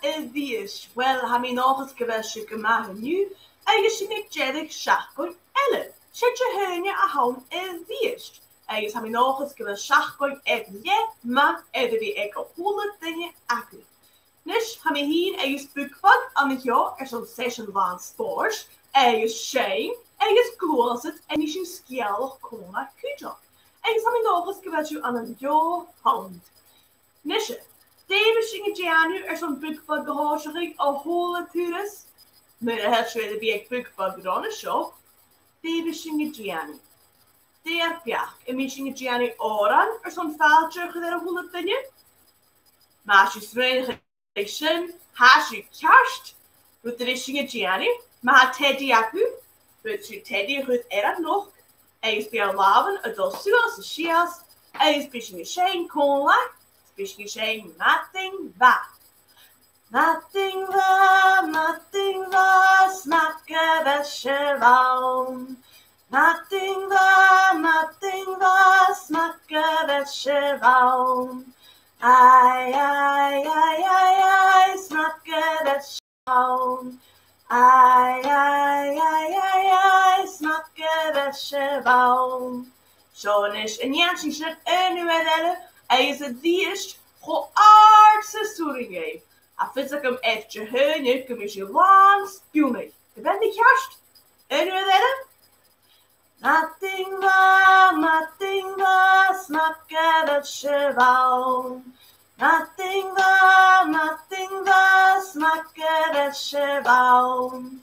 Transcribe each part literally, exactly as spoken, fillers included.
a-rithist. Uill, tha mi an dòchas gu bheil sibh gu math an-diugh, agus sinn aig deireadh seachdain eile. 'S e Dihaoine a th' ann a-rithist, agus tha mi an dòchas gu bheil seachdain air leth math air a bhith aig a h-uile duine agaibh. A-nis, tha mi fhìn agus Bookbug an seo airson seisean làn spòrs, agus seinn, agus gluasad, agus sinn sgeulachd còmhla cuideachd. Agus tha mi an dòchas gu bheil sibh ann an deagh shunnd. A-nis, dè bhios sinn a' dèanamh airson Bookbug a thòiseachadh a h-uile turas? Mura h-eil sibh air a bhith aig Bookbug ron a seo, dè bhios sinn a' dèanamh? Dè ur beachd? Am bi sinn a' dèanamh òran airson fàilte a chur air a h-uile duine? Ma tha sibh a' smaoineachadh sin, tha sibh ceart. Rud a bhios sinn a' dèanamh, ma tha teadaidh agaibh, faodaidh sibh teadaidh a chur air an uchd, agus bidh ur làmhan a' dol suas is sìos, agus bidh sinn a' seinn còmhla, bidh sinn a' seinn Madainn Mhath. Madainn mhath, madainn mhath, 's math gu bheil sibh ann. Madainn mhath, madainn mhath, 's math gu bheil sibh ann. Ai, ai, ai, ai, ai, 's math gu bheil sibh ann. Ai, ai, ai, ai, ai, 's math gu bheil sibh ann. Seo a-nis, an dèan sinn sin aon uair eile, agus a-rithist cho àrd 's as urrainn dhuibh. Tha fios agam air Dihaoine gum bi sibh làn spionnadh. A bheil mi ceart? Aon uair eile? Madainn mhath, madainn mhath, 's math gu bheil sibh ann. Madainn mhath, madainn mhath, 's math gu bheil sibh ann.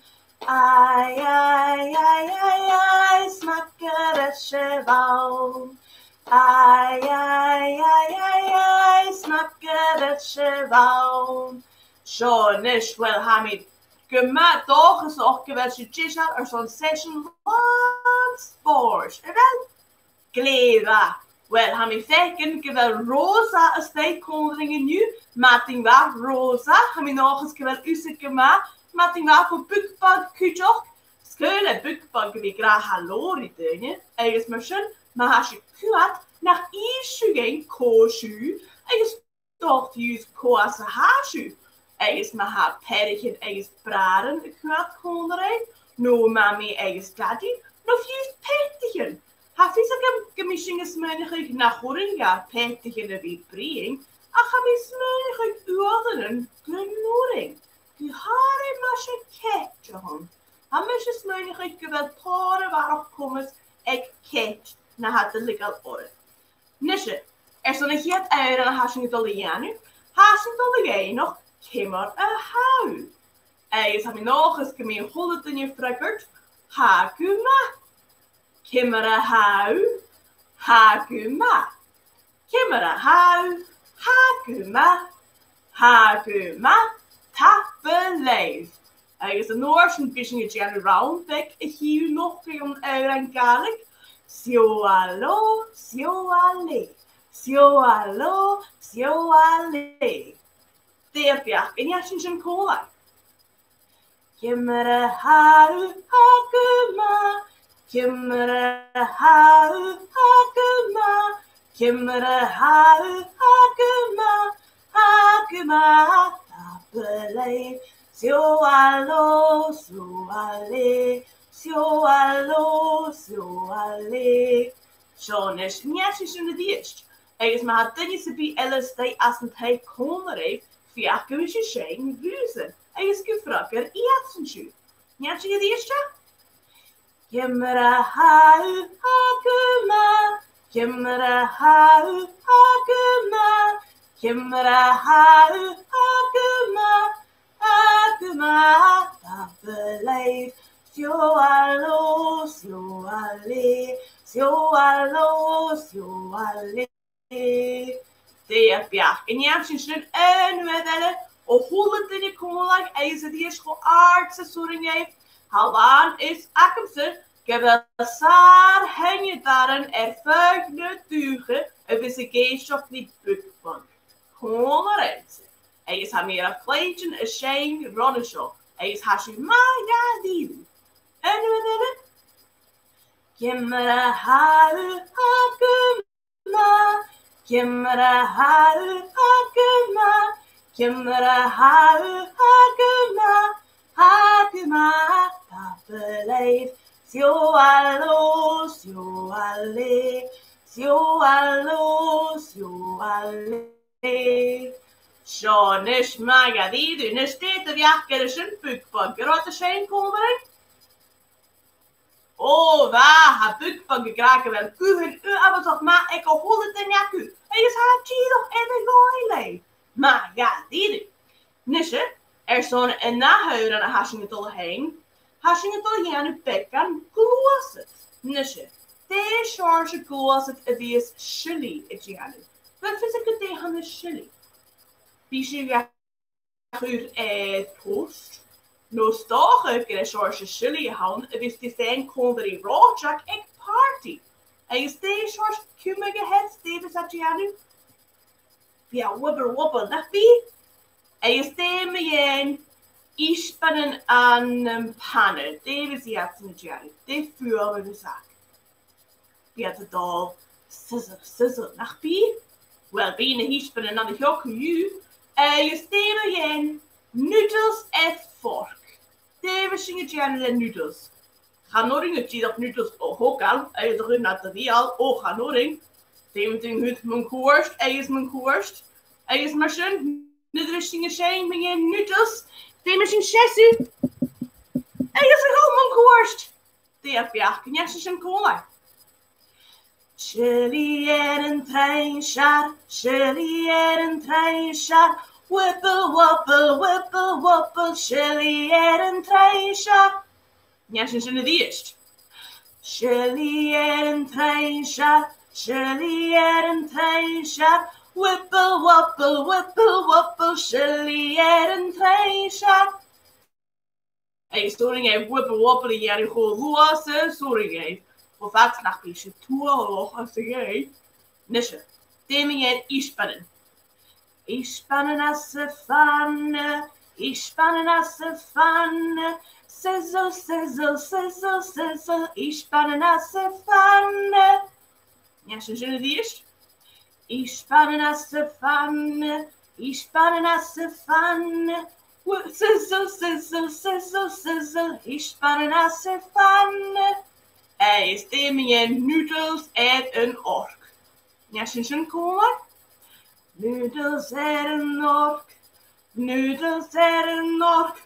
Ai, ai, ai, ai, ai, 's math gu bheil sibh ann. Ai, ai, ai, ai, ai, 's math gu bheil sibh ann. Seo a-nis, uill, tha mi gu math dòchasach gu bheil sibh deiseil airson seisean làn spòrs. A bheil? Glè mhath. Uill, tha mi a' faicinn gu bheil Rosa a-staigh còmhla rinn an-diugh. Madainn mhath, Rosa. Tha mi an dòchas gu bheil thusa gu math. Madainn mhath bho Bookbug cuideachd. 'S caomh le Bookbug a bhith ag ràdh halò ri daoine, agus mar sin, ma tha sibh a' coimhead, nach inns sibh dhuinn cò sibh, agus 's dòcha fiù 's cò às a tha sibh, agus ma tha peathraichean agus bràithrean a' coimhead còmhla rinn, no mamaidh agus dadaidh, no fiù 's peataichean. Tha fios agam gum bi sinn a' smaoineachadh nach urrainn dha peataichean a bhith a' bruidhinn, ach tha mi a' smaoineachadh uaireannan gun urrainn, gu h-àraidh mas e cait a th' ann. Tha mise a' smaoineachadh gu bheil tòrr a bharrachd comas aig cait na tha iad a' leigeil oirnn. Nise, airson a' chiad òran a tha sinn a' dol a dhèanamh, tha sinn a' dol a dhèanamh Ciamar a tha thu? Agus tha mi an dòchas gum bi a h-uile duine a' freagairt, tha gu math. Ciamar a tha thu? Tha gu math. Ciamar a tha thu? Tha gu math. Tha gu math. Tapadh leibh. Agus an uair sin bidh sinn a' dèanamh rann beag a chì thu nochdadh an òrain Gàidhlig. Seo a lò, seo a lè. Seo a lò, seo a lè. Dè ur beachd? An dèan sinn sin còmhla? Ciamar a tha thu? Tha gu math. Ciamar a tha thu? Tha gu math. Ciamar a tha thu? Tha gu math. Tha gu math. Tapadh leibh. Seo a lò, seo a lè. Seo a lò, seo a lè. Seo a-nis, nì sinn sin a-rithist. Agus ma tha duine sam bith eile a-staigh anns an taigh còmhla ribh, feuch am bi sibh a' seinn riuthasan, agus gum freagair iadsan sibh. Nì sinn a-rithist e? Ciamar a tha thu? Tha gu math. Ciamar a tha thu? Tha gu math. Ciamar a tha thu? Tha gu math. Tha gu math. Tapadh leibh. Seo a lò, seo a lè. Seo a lò, seo a lè. Dè ur beachd? An dèan sinn sin aon uair eile? A h-uile duine còmhla agus a-rithist cho àrd 's as urrainn dhuibh. Tha làn fhios agamsa gu bheil sàr-sheinneadairean air feadh na dùthcha a bhios ag èisteachd ri Bookbug còmhla riumsa. Agus tha mi air a' chlèidhean a' seinn ron a seo, agus tha sibh math dha-rìribh. Aon uair eile? Ciamar a tha thu? Tha gu math. Ciamar a tha thu? Tha gu math. Ciamar a tha thu? Tha gu math, tha gu math, tapadh leibh. Seo a leo, seo a leo, seo a leo, seo a leo. Seo a-nis, math dha-rìribh. A-nis, dè do bheachd air a sin, Bookbug? An robh iad a' seinn còmhla rinn? Ò, bha, tha Bookbug ag ràdh gu bheil guthan uabhasach math aig a h-uile duine agaibh, agus tha e dìreach air a dhòigh leibh. Math dha-rìribh. Nise, airson an ath òran a tha sinn a' dol a sheinn, tha sinn a' dol a dhèanamh beagan gluasad. Nise, dè seòrsa gluasad a bhios Silly a' dèanamh? Bheil fios agaibh dè th' ann an Silly? Bidh sibh a' cur air toast, no 's dòcha gur e seòrsa silidh a th' ann a bhios tu a' faighinn còmhla ri reòiteag aig pàrtaidh. Agus dè seòrsa cumadh a th' air, dè bhios e a' dèanamh? Bidh e a' wibble wobble, nach bi? Agus dè mu dheidhinn isbeanan ann am pana, dè bhios iadsan a' dèanamh? Dè am fuaim a bhios aca? Bidh iad a' dol sizzle, sizzle, nach bi? Uill, bidh na h-isbeanan ann a sheo co-dhiù, agus dè mu dheidhinn noodles air forc? Dè bhios sinn a' dèanamh le noodles? Chan urrainn dhut dìreach noodles a thogail agus a chur nad bheul, ò chan urrainn. Feumaidh tu an cur mun cuairt agus mun cuairt, agus mar sin, nuair a bhios sinn a' seinn mu dheidhinn noodles, feumaidh sinn seasamh agus a dhol mun cuairt. Dè ur beachd? An dèan sinn sin còmhla? Silidh air an truinnsear, silidh air an truinnsear, wibble wobble, wibble wobble, silidh air an truinnsear. An dèan sinn sin a-rithist? Silidh air an truinnsear, silidh air an truinnsear, wibble wobble, wibble wobble, silidh air an truinnsear. Agus 's urrainn dhuibh wibble wobble a dhèanamh cho luath 's as urrainn dhuibh, cho fad 's nach bi sibh tuathalach às a dhèidh. Nise, dè mu dheidhinn isbeanan? Isbeanan às a' phana, isbeanan às a' phana, sizzle, sizzle, sizzle, sizzle, isbeanan às a' phana. An dèan sinn sin a-rithist? Isbeanan às a' phana, isbeanan às a' phana, wi-, sizzle, sizzle, sizzle, sizzle, isbeanan às a' phana. Agus dè mu dheidhinn noodles air an fhorc? An dèan sinn sin còmhla? Noodles air an fhorc, noodles air an fhorc,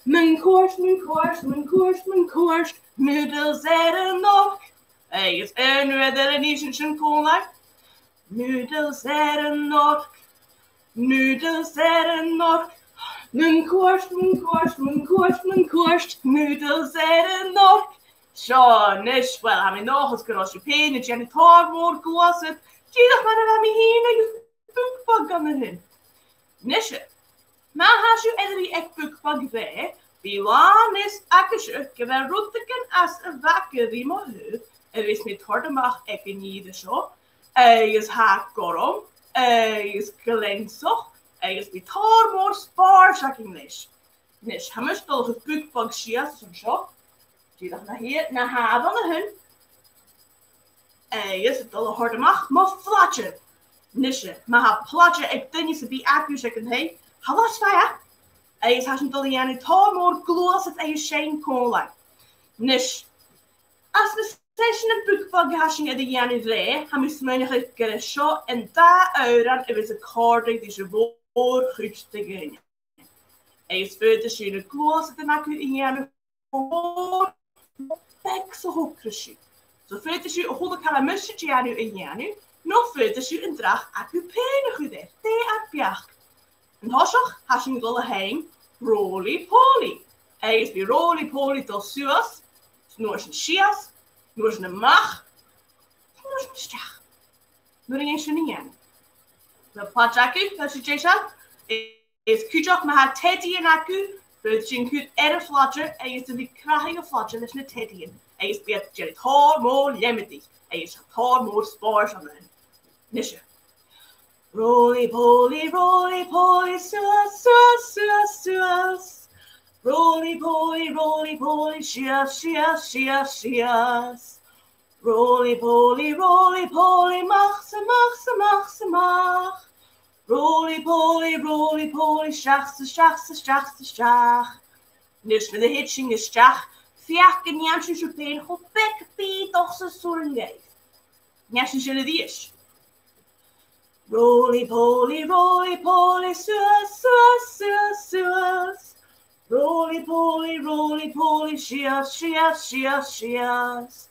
mun cuairt, mun cuairt, mun cuairt, mun cuairt, noodles air an fhorc. Agus aon uair eile, an dèan sinn sin còmhla? Noodles air an fhorc, noodles air an fhorc, mun cuairt, mun cuairt, mun cuairt, mun cuairt, noodles air an fhorc. Seo a-nis, uill, tha mi an dòchas gun robh sibh fhèin a' dèanamh tòrr mòr gluasad, dìreach mar a bha mi fhìn agus Bookbug an sin. Nise, ma tha sibh air a bhith aig Bookbug roimhe, bidh làn fhios agaibhse gu bheil rudeigin às a' bhaga ri mo thaobh a bhios mi a' toirt a-mach aig an ìre seo, agus tha e gorm, agus gleansach, agus bidh tòrr mòr spòrs againn leis. Nis, tha mise a' dol a chur Bookbug sìos an seo. Dìreach na h-, na h-àmhainn a th' ann. Agus a' dol a thoirt a-mach mo phlaide. Nise, ma tha plaide aig duine sam bith agaibhse aig an taigh, thalla 's faigh e. Agus tha sinn a' dol a dhèanamh tòrr mòr gluasad agus seinn còmhla. Nis, anns na seiseanan Bookbug a tha sinn air a dhèanamh roimhe, tha mi a' smaoineachadh gur e seo an dà òran a bhios a' còrdadh ris a' mhòr-chuid de dhaoine. Agus faodaidh sibh na gluasadan agaibh a dhèanamh mòr, beag 's a thogras sibh. So faodaidh sibh a h-uile càil a tha mise a' dèanamh a dhèanamh, no faodaidh sibh an dreach agaibh fhèin a chur air. Dè ur beachd? An toiseach, tha sinn a' dol a sheinn Roly Poly. Agus bidh Roly Poly a' dol suas, an uair sin sìos, an uair sin a-mach, an uair sin a-steach. Nuair a nì sinn sin a dhèanamh. Na plaide agaibh, tha sibh deiseil? Is cuideachd, ma tha teadaidhean agaibh, faodaidh sibh an cur air a' phlaide agus a bhith a' crathadh a' phlaide leis na teadaidhean, agus bidh iad a' dèanamh tòrr mòr leumadaich, agus tòrr mòr spòrs ann an sin. Nise. Roly poly, roly poly, suas, suas, suas, suas. Roly poly, roly poly, sìos, sìos, sìos, sìos. Roly poly, roly poly, a-mach 's a-mach 's a-mach 's a-mach. Roly poly, roly poly, a-steach 's a-steach 's a-steach 's a-steach. A-nis, nuair a thèid sinn a-steach, feuch an dèan sinn seo fhèin cho beag bìodach 's as urrainn dhuibh. Nì sinn sin a-rithist. Roly poly, roly poly, suas, suas, suas, suas. Roly poly, roly poly, sìos, sìos, sìos, sìos.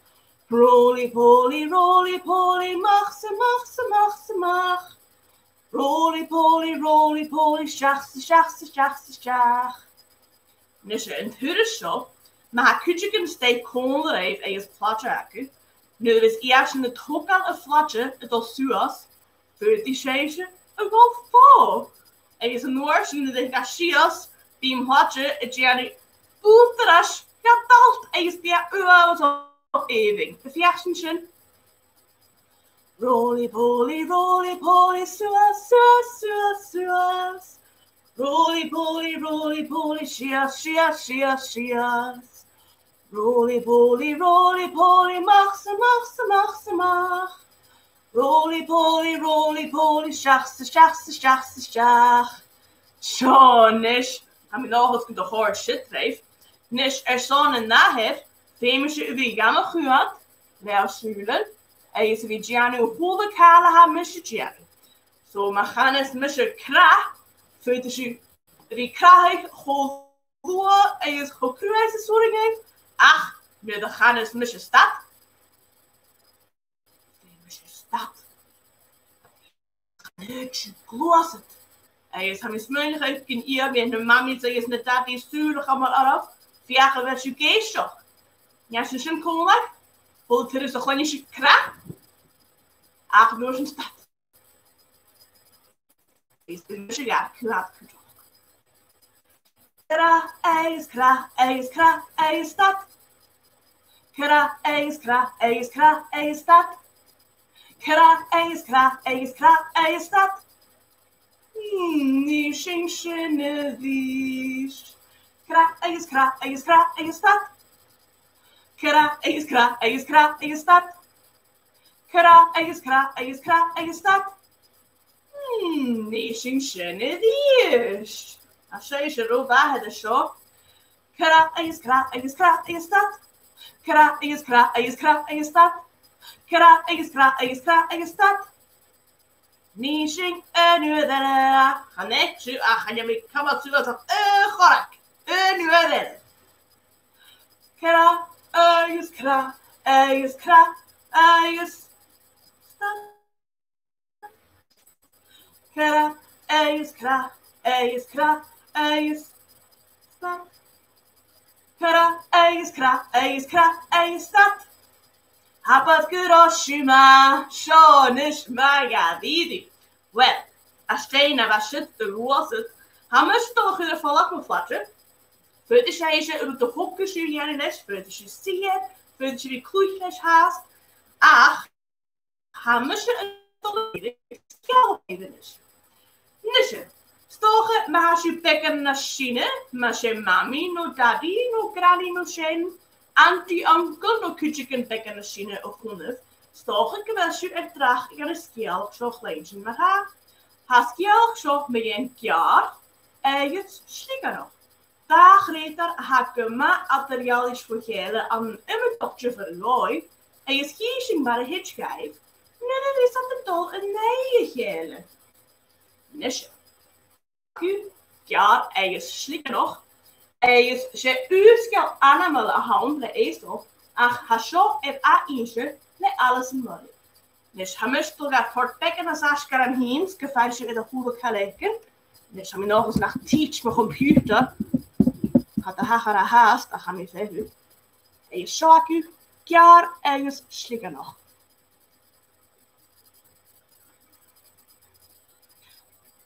Roly poly, roly poly, a-mach 's a-mach 's a-mach 's a-mach. Roly poly, roly poly, a-steach 's a-steach 's a-steach 's a-steach. A-nis, an turas seo, ma tha cuideigin a-staigh còmhla ribh agus plaide aca, nuair a bhios iadsan a' togail a' phlaide a' dol suas, faodaidh sibhse a dhol fodha. Agus an uair sin, nuair a thig e sìos, bidh am plaide a' dèanamh ùghdarras gu dol agus bidh e uabhasach èibhinn. Am faic sinn sin? Roly poly, roly poly, suas, suas, suas, suas. Roly poly, roly poly, sìos, sìos, sìos, sìos. Roly poly, roly poly, a-mach 's a-mach 's a-mach 's a-mach. Roly poly, roly poly, a-steach 's a-steach 's a-steach 's a-steach. Seo a-nis, tha mi an dòchas gun do chòrd siud ribh. A-nis, airson an ath fhear, feumaidh sibh a bhith gam choimhead le ur sùilean, agus a bhith a' dèanamh a h-uile càil a tha mise a' dèanamh. So, ma chanas mise crath, faodaidh sibh a bhith a' crathadh cho luath agus cho cruaidh 's as urrainn dhuibh, ach nuair a chanas mise stad, feumaidh sibh stad. Chan fhaod sibh gluasad. Agus tha mi a' smaoineachadh gun iarr mi air na mamaidhean agus na dadaidhean sùil a chumail oirbh, feuch a bheil sibh ag èisteachd. Nì sinn sin còmhla, a h-uile turas a chluinneas sibh crath, ach an uair sin stad. Is bidh mise ga coimhead cuideachd. Crath agus crath agus crath agus stad. Crath agus crath agus crath agus stad. Crath agus crath agus crath agus stad. Hmm, nì sinn sin a-rithist. Crath agus crath agus crath agus stad. Crath agus crath agus crath agus stad. Crath agus crath agus crath agus stad. Hmm, nì sinn sin a-rithist. Tha sibhse ro mhath air seo. Crath agus crath agus crath agus stad. Crath agus crath agus crath agus stad. Crath agus crath agus crath agus stad. Nì sinn aon uair eile, chan fhaic sibh ach chan eil mi a' cumail suas ach aon chorrag. Aon uair eile. Crath agus crath agus crath agus stad. Crath agus crath agus crath agus stad. Crath agus crath agus crath agus stad. Tapadh leibh, seo sibh, seo a-nis, math dha-rìribh. Uill, às dèidh na bha siud a ghluasad, tha mise a' dol a chur air falbh mo phlaide. Faodaidh sibhse an rud a thogras sibh a dhèanamh leis, faodaidh sibh suidhe, faodaidh sibh a bhith a' cluich leis fhathast, ach tha mise a' dol a dhèanamh sgeulachd a-nis. A-nis, 's dòcha ma tha sibh beagan nas sine, mas e mamaidh no dadaidh no granny no seanair, auntie, uncle no cuideigin beagan nas sine a th' annaibh, 's dòcha gu bheil sibh air dragh dhan an sgeulachd seo a chluinntinn mar-thà. Tha an sgeulachd seo mu dheidhinn geàrr agus sligeanach. Dà chreutair a tha gu math eadar-dhealaichte bho chèile ann an iomadach diofar dhòigh, agus chì sinn mar a thèid dhaibh nuair a bhios iad a' dol an aghaidh a chèile. A-nis, geàrr agus sligeanach, agus 's e ùr-sgeul ainmeil a th' ann le Aesop, ach tha seo air ath-innse le Alison Murray. A-nis, tha mise a' dol ga thoirt beagan nas fhaisge orm fhìn, 's gum faigh sibh air a h-uile càil fhaicinn. A-nis, tha mi an dòchas nach tuit mo chomputer. Cha do thachair e fhathast, ach tha mi a' feitheamh. Agus seo agaibh geàrr agus sligeanach.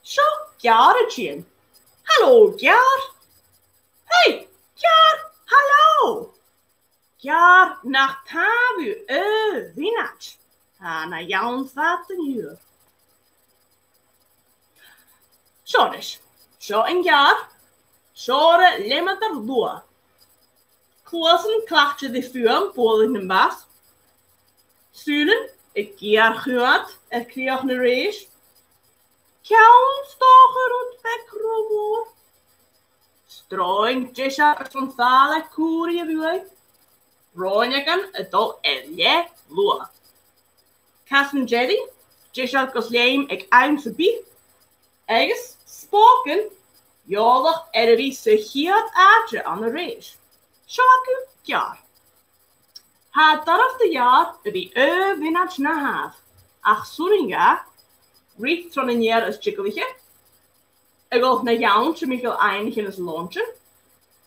Seo geàrr a' tighinn. Halò, geàrr! Hey, geàrr! Halò! Geàrr, nach tàmh thu aon mhionaid? Tha na dheann fada an-diugh. Seo a-nis. Seo an geàrr. Seòrsa leumadair luath. Cluasan cleachdte ri fuaim bualadh nam bas. Sùilean a' geàrr-chunnart air crìoch na rèis. Ceann 's dòcha rud beag ro mhòr. Sròn deiseil airson sàil aig cùbhraidh a' bhuaidh. Sròineagan a' dol air leth luath. Casan deiridh, deiseil gus leum aig àm sam bith. Agus spògan, eòlach air a bhith sa chiad àite ann an rèis. Seo agaibh geàrr. Tha e doirbh do gheàrr a bhith aon mhionaid na thaobh, ach 's urrainn dha ruith tron an fheur as diogalaiche, a dhol na dheann timcheall aibhnichean is lòintean,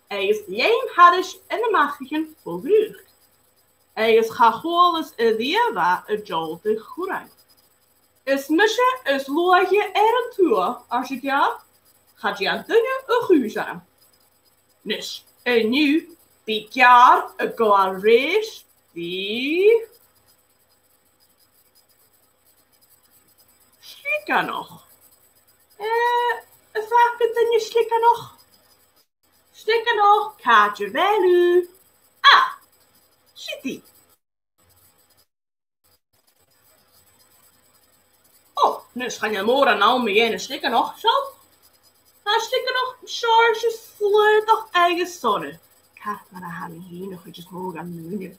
agus leum thairis air na machraichean fo dhraoidh. Agus cha chualas a-riamh e a' dol de churrain. Is mise as luaithe air an tuath, ars an geàrr, cha dèan duine a' chùis orm. Nis, an-diugh, bidh geàrr a' gabhail rèis ri sligeanach. Eh, am faca duine sligeanach? Sligeanach, càit a bheil thu? Ah, siud i. Ò, nis chan eil mòran ann mu dheidhinn an sligeanaich seo. Tha an sligeanach seòrsa slaodach agus sona. Cat mar a tha mi fhìn, a' chuid as motha dhen ùine.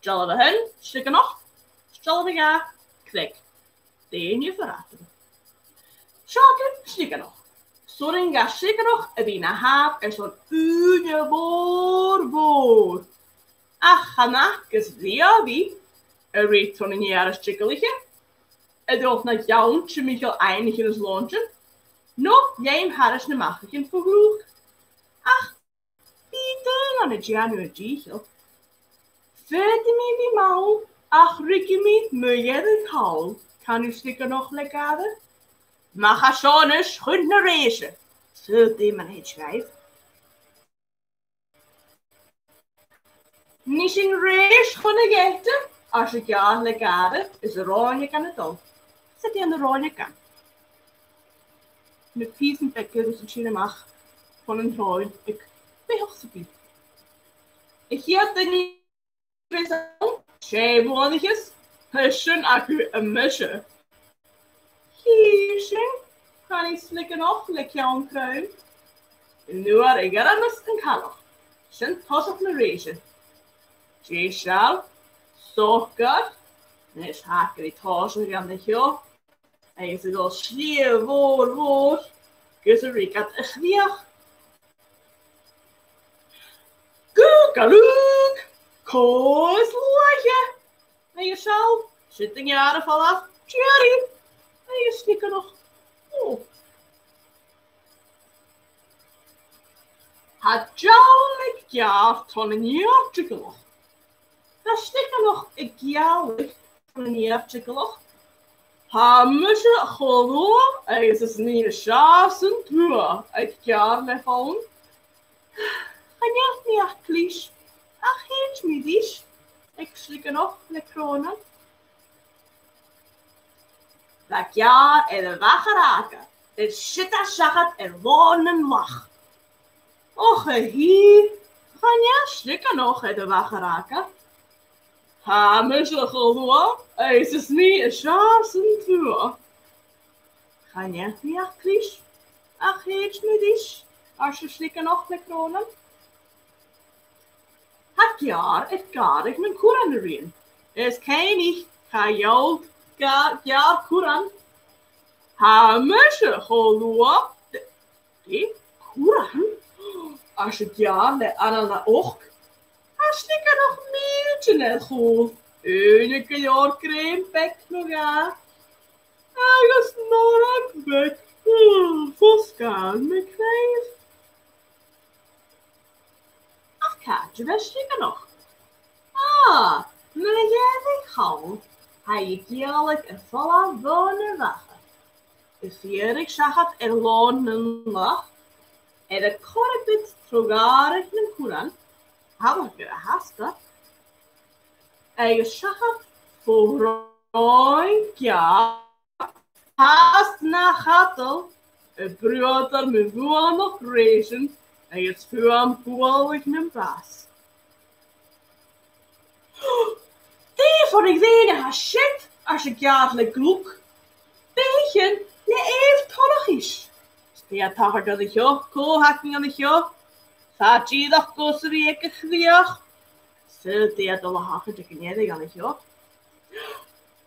Dealbh a h-aon, sligeanach. Dealbh a dhà, creag. Dè an diofar a th' ann? Seo agaibh sligeanach. 'S urrainn dha sligeanach a bhith na thaobh airson ùine mhòr mhòr. Ach chan fhacas riamh i a' ruith tron an fheur as diogalaiche, a' dol na dheann timcheall aibhnichean is lòintean, no leum thairis na machraichean fo dhraoidh. Ach bidh i daonnan a' dèanamh an dìcheall. Faodaidh mi a bhith mall, ach ruigidh mi mu dheireadh thall, can thu, sligeanach le gàire. Mach à seo a-nis chun na rèise. Saoil dè mar a thèid dhaibh. Nì sinn rèis chun na geata, ars an geàrr le gàire, is an sròineagan a' dol. Siud iad na sròineagan. Na pìosan beaga a bhios a' tighinn a-mach chun an t-sròin aig beathach sam bith. A' chiad duine a bhios ann, 's e a bhuannaicheas, tha sin agaibh mise. Chì sinn, canaidh sligeanach le ceann crom. An uair a ghairmeas an cailleach, sin toiseach na rèise. Deiseil, socair, a-nis tha iad ag tòiseachadh an seo, agus a' dol slighe mhòr mhòr, gus an ruig iad a' chrìoch. Gù galùg, cò as luaithe? Agus seall, siud an geàrr a' falbh, tìoraidh, agus sligeanach. Ò. Tha dealbh aig geàrr tron an fheur diogalach. Tha sligeanach a' gealladh tron an fheur diogalach. Tha mise cho luath agus is mi as fheàrr san tuath, ars an geàrr le fonn. Chan eil mi ach clis, ach thèid mi ris, ars an sligeanach le crònan. Bha geàrr air a' mhachair fhàgail, air siud seachad air lòn nan loch. Och a thì, chan eil sligeanach air a' mhachair fhàgail. Tha mise cho luath agus is mi as fheàrr san tuath. Chan eil mi ach clis, ach thèid mi ris, ars an sligeanach le crònan. Tha geàrr air gàrradh nan curran a-rithist. Is cuimhnich, cha gheall ga-, geàrr curran. Tha mise cho luath. Dè, curran? ars an geàrr le anal na ochd. Tha sligeanach mìltean air chùl, ùine gu leòr grèim beag no dhà, agus norrag bheag, fo sgàil na craoibh. Ach càit a bheil sligeanach? Ah, mu dheireadh thall, tha i a' gealladh air falbh bhon a' mhachair. Is fheuch seachad air lòn nan loch, air a corbad tro ghàrradh nan curran, tha mi a' creidsinn gu bheil e fhathast, agus seachad fo shròin geàrr, fhathast na chadal, a' bruadar mu bhuannachd rèisean agus fuaim bualadh nam bàs. Dè am fuinneadh a tha siud? ars an geàrr le glug. Beathaichean, le èigh torrachais. Dè tha a' tachairt an seo? Cò th' againn an seo? Tha dìreach gus a bhith aig a' chrìoch. Saoil dè tha dol a thachairt aig an deireadh an seo?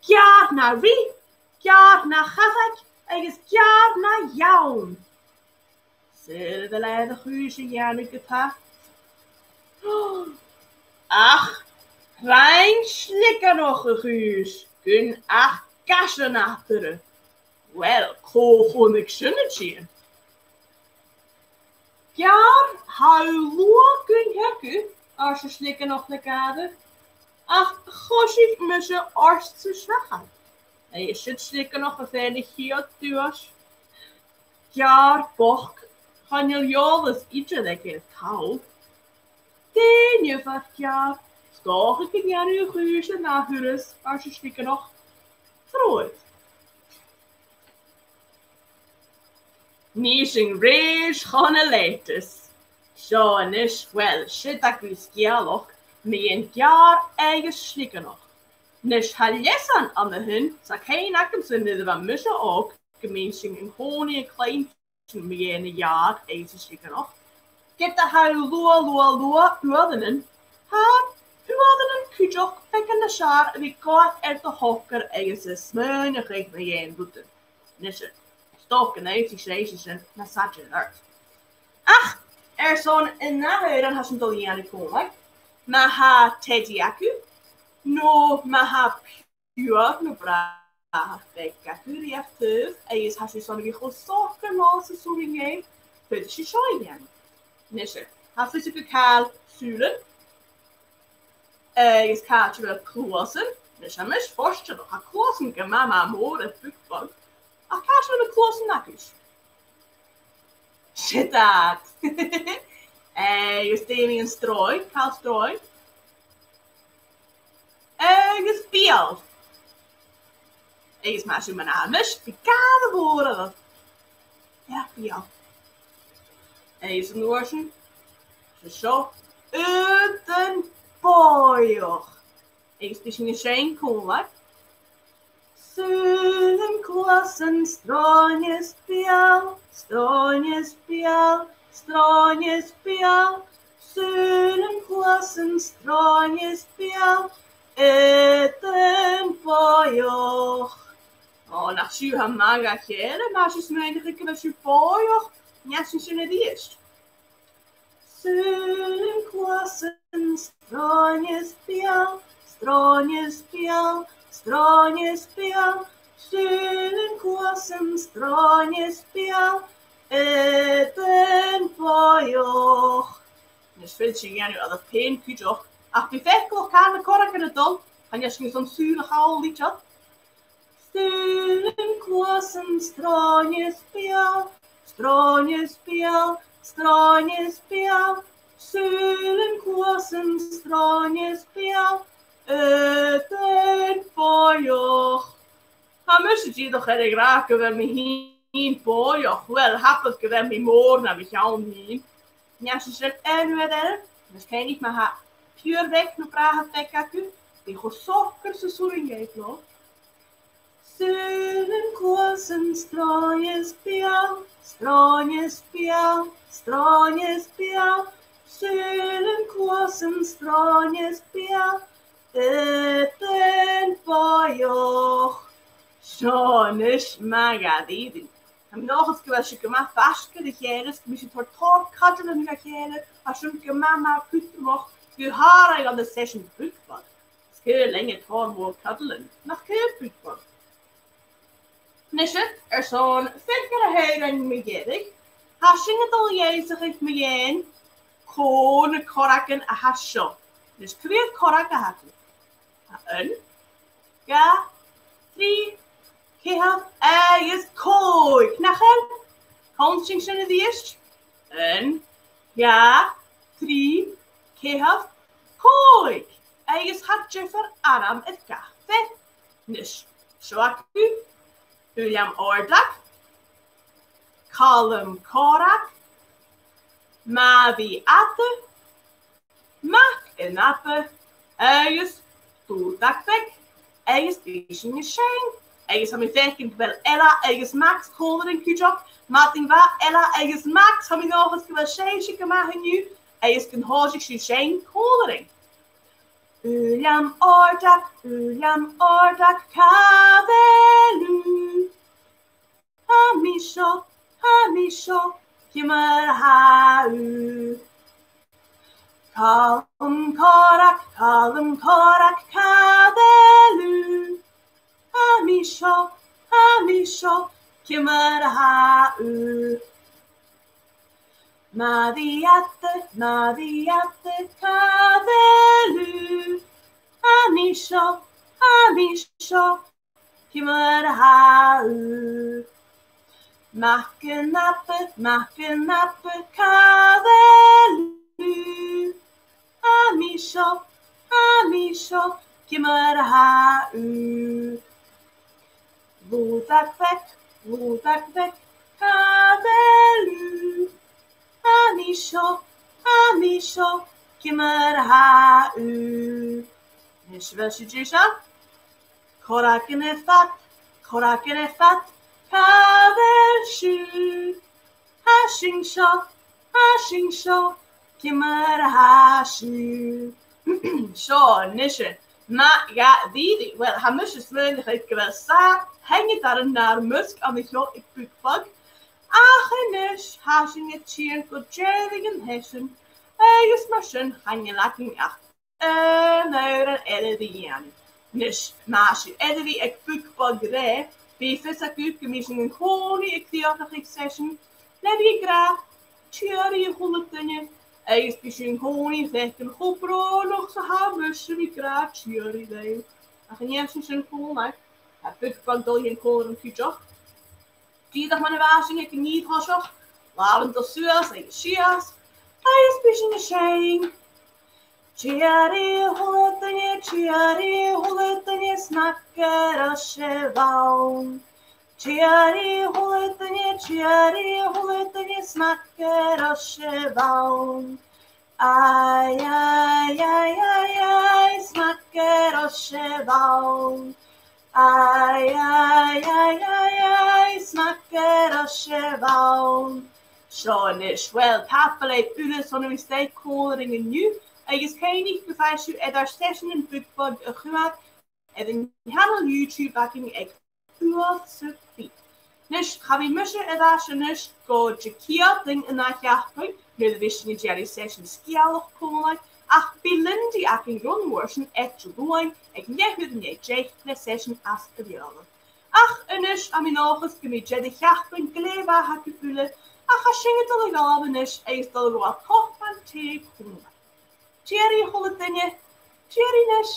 Geàrr na ruith, geàrr na chabhaig, agus geàrr na dheann. Saoil a bheil e air a' chùis a dhèanamh gu pat? Ach, rinn Sligeanach a' chùis gun ach gas an ath thuras. Uill, cò chunnaic sin a' tighinn? Geàrr, tha thu luath gun teagamh, arsa Sligeanach na gàire, ach choisich mise ort sa seachad. Agus siud Sligeanach a' faighinn a' chiad duais. Geàrr bochd, chan eil eòlas idir aige air toll. Dè nì thu, a Gheàrr? 'S dòcha gun dèan thu a' chùis an ath thuras, arsa Sligeanach. Trobhad. Nì sinn rèis chun an leiteis. Seo a-nis, uill, siud agaibh sgeulachd mu dheidhinn Geàrr agus Sligeanach. A-nis, tha leasan ann a shin, 's tha cuimhne agamsa nuair a bha mise òg gum biodh sinn an-còmhnaidh a' cluinntinn mu dheidhinn a' Gheàrr agus a' Sligeanach. Ged a tha thu luath, luath, luath uaireannan, tha uaireannan cuideachd beagan nas fheàrr a bhith a' gabhail air do shocair agus a' smaoineachadh mu dheidhinn rudan. A-nis, 's dòcha gun fhaic sibhse sin nas fhaide air adhart. Ach, airson an ath òran, tha sinn a' dol a dhèanamh còmhla, ma tha teadaidh agaibh, no ma tha piuthar no bràthair beag agaibh ri ur taobh, agus tha sibh airson a bhith cho socair leotha 's as urrainn dhuibh, faodaidh sibh seo a dhèanamh. A-nis, tha fios agaibh càil sùilean, agus càit a bheil cluasan? A-nis, tha mise fortanach, tha cluasan gu math, math mòr air Bookbug, ach càit a bheil na cluasan agaibhse? Siud iad. Agus dè mu dheidhinn sròin, càil sròin? Agus beul. Agus mar sin, mar a tha mise, bidh gàire mhòr oirbh. Air beul. Agus an uair sin, seo, seo, aodann bòidheach. Agus bidh sinn a' seinn còmhla. Sùilean, cluasan, sròin is beul, sròin is beul, sròin is beul. Sùilean, cluasan, sròin is beul, aodann bòidheach. Ò, nach sibh a tha math dha chèile, ma tha sibh a' smaoineachadh gu bheil sibh bòidheach, nì sinn sin a-rithist. Sùilean, cluasan, sròin is beul, sròin is beul, sròin is beul. Sùilean, cluasan, sròin is beul, aodann bòidheach. A-nis, feumaidh sibh a dhèanamh oirbh fhèin cuideachd, ach bi faiceallach càit a bheil na corragan a' dol, chan eil sinn airson sùil a chall idir. Sùilean, cluasan, sròin is beul, sròin is beul, sròin is beul. Sùilean, cluasan, sròin is beul, aodann bòidheach. Tha mise dìreach air a ràdh gu bheil mi fhìn bòidheach, uill, tha e gu bhith mòr na mo cheann fhìn. Nì sinn sin aon uair eile, a-nis, cuimhnich, ma tha piuthar bheag no bràthair beag agaibh, bidh cho socair 's as urrainn dhuibh leotha. Sùilean, cluasan, sròin is beul, sròin is beul, sròin is beul. Sùilean, cluasan, sròin is beul, aodann bòidheach. Seo a-nis, math dha-rìribh. Tha mi an dòchas gu bheil sibh gu math faisg air a chèile, 's gum bi sibh a' toirt tòrr cuideachaidh dha chèile, tha sin gu math, math cudromach, gu h-àraidh ann an seisean Bookbug. 'S caomh leinn tòrr mòr cuddling, nach caomh, Bookbug? Nise, airson fear de na h-òrain mu dheireadh, tha sinn a' dol a dh'fheuchainn mu dheidhinn cò na corragan a tha seo. Nis, cò mheud corrag a th' againn? Tha aon, dhà, trì, ceithir agus còig. Nach eil? Cuimhnich sin a-rithist. Aon, dhà, trì, ceithir, còig. Agus tha diofar ainm air gach fear. Nis, seo agaibh Uilleam Òrdag, Calum Corrag, Màiri Fhada, Mac an Aba agus Dòmhnall Beag, agus bidh sinn a' seinn Agus tha mi a' faicinn gu bheil Ella agus Max còmhla rinn cuideachd. Madainn mhath, Ella agus Max, tha mi an dòchas gu bheil sibhse gu math an-diugh agus gun tòisich sibh seinn còmhla rinn. Uilleam Òrdag, Uilleam Òrdag, càit a bheil thu? Tha mi seo, tha mi seo, ciamar a tha thu? Calum Corrag, Calum Corrag, càit a bheil thu? Tha mi seo, tha mi seo, ciamar a tha thu? Màiri Fhada, Màiri Fhada, càit a bheil thu? Tha mi seo, tha mi seo, ciamar a tha thu? Mac an Aba, Mac an Aba, càit a bheil thu? Tha mi seo, tha mi seo, ciamar a tha thu? Lùdag Bheag, Lùdag Bheag, càit a bheil thu? Tha mi seo, tha mi seo, ciamar a tha thu? A-nis, a bheil sibh deiseil? Corragan air fad, Corragan air fad, càit a bheil sibh? Tha sinn seo, tha sinn seo, ciamar a tha sibh? Seo, a-nis, math dha-rìribh. Uill, tha mise a' smaoineachadh gu bheil sàth-sheinneadairean nar measg an seo aig Bookbug. Ach a-nis, tha sinn a' tighinn gu deireadh an t-seisein, agus mar sin chan eil againn ach aon òran eile ri dhèanamh. A-nis, ma tha sibh air a bhith aig Bookbug roimhe, bidh fios agaibh gum bi sinn an-còmhnaidh a' crìochnachadh seisean le bhith ag ràdh tìoraidh a h-uile duine, agus bidh sinn an-còmhnaidh a' faicinn cho brònach 's a tha mise a bhith ag ràdh tìoraidh dhuibh. Ach an dèan sinn sin còmhla? Tha Bookbug a' dol a dh'fhaighinn còmhla rinn cuideachd. Dìreach mar a bha sinn aig an fhìor thoiseach, làmhan a' dol suas agus sìos, agus bidh sinn a' seinn. Tìoraidh a h-uile duine, tìoraidh a h-uile duine, 's math gun robh sibh ann. Tìoraidh a h-uile duine, tìoraidh a h-uile duine, 's math gun robh sibh ann. Ai, ai, ai, ai, ai, 's math gun robh sibh ann. Ai, ai, ai, ai, ai, 's math gun robh sibh ann. Seo a-nis, uill, tapadh leibh uile airson a bhith a-staigh còmhla rinn an-diugh, agus cuimhnich gum faigh sibh air ar seiseanan Bookbug a chur air an channel YouTube againn aig Uabhasach Bìd. A-nis, cha bhi mise air ais a-nis gu Diciadain Chiadain an ath-sheachdain, nuair a bhios sinn a' dèanamh seisean sgeulachd còmhla, ach bidh Lindy againn ron uair sin air Diluain aig leth-uair an dèidh deich le seisean às a' Bheurla. Ach a-nis, tha mi an dòchas gum bi deireadh-sheachdain glè mhath agaibh uile, ach tha sinn a' dol a dh'fhalbh a-nis agus a' dol a ghabhail cupan tì còmhla. Tìoraidh a h-uile duine, tìoraidh a-nis.